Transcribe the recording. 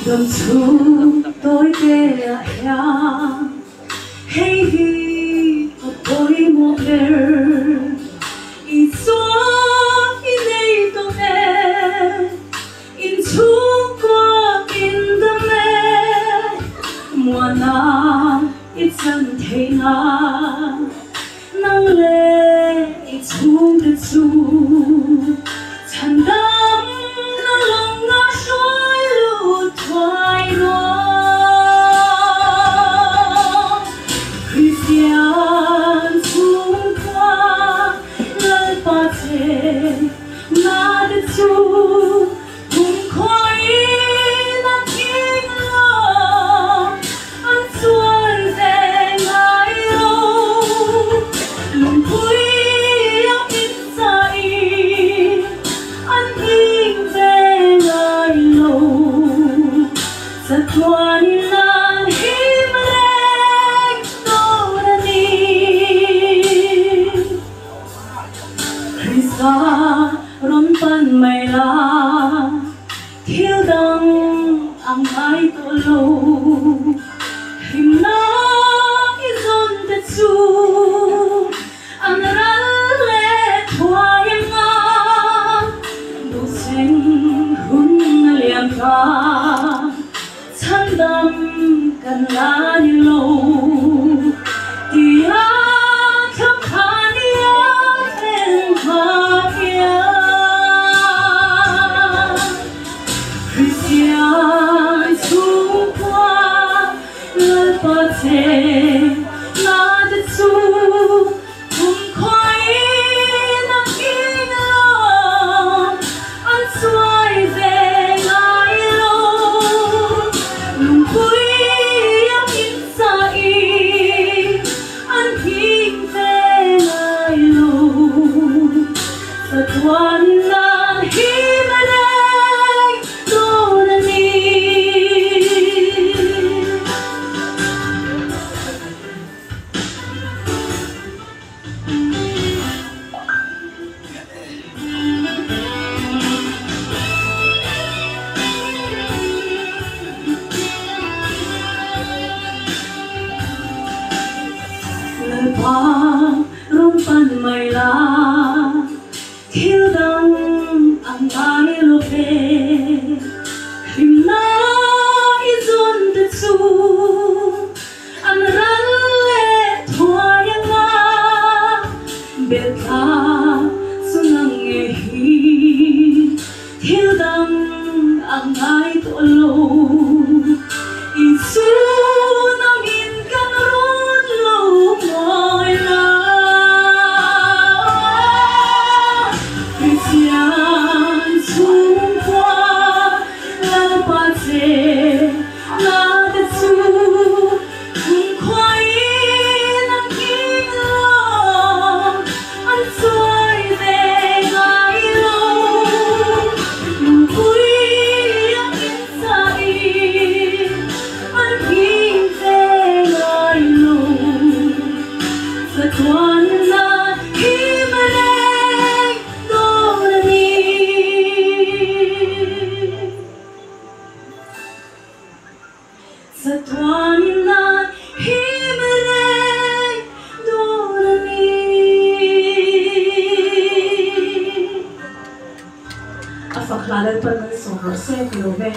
Dam chhung tawi te ah hian hei hi a pawimawh ber. I chuan i nei tawh e, in chhungkua in dam e, muana i chan theih nan nang leh i chhungte chu chhandam na lawng ah hruai lut thuai dawn. Kristian chhungkua Lalpa che na te chu kumkhuain a king lo, an chuai ve ngai lo. Lungpui a in chah-in an king ve ngai lo. Chatuanin an him reng dawn a ni. Krista rawn pan mai la, thil dang a ngai tawh lo. Hlimna i zawn te chu an ral leh thuai ang a, duhseng hun a liam ta, chhandam kan la ni lo tia thlaphan i a thleng hma hian Kristian chhungkua Lalpa che na te chu kumkhuain a king lo, an chuai ve ngai lo. Lungpui a in chah-in an hing ve ngai lo. Chatuan nan him reng dawn a ni. Lalpa rawn pan mai la, thil dang a ngai lo ve. Hlimna i zawn te chu An ral leh thuai ang a, belthla chu nang nge hi thil dang a ngai tawh lo. Isu nangin kan rawn lo ngawi la, Kristian chhungkua Lalpa che Na te chu kumkhuain an king lo, an chuai ve ngai lo. Lungpui a in chah-in an king ve ngai lo. Chatuan na him reng dawn a ni. Chatuanin a him reng dawn a ni. A fak hla Lalpan mal sawm rawh se ka lo ve.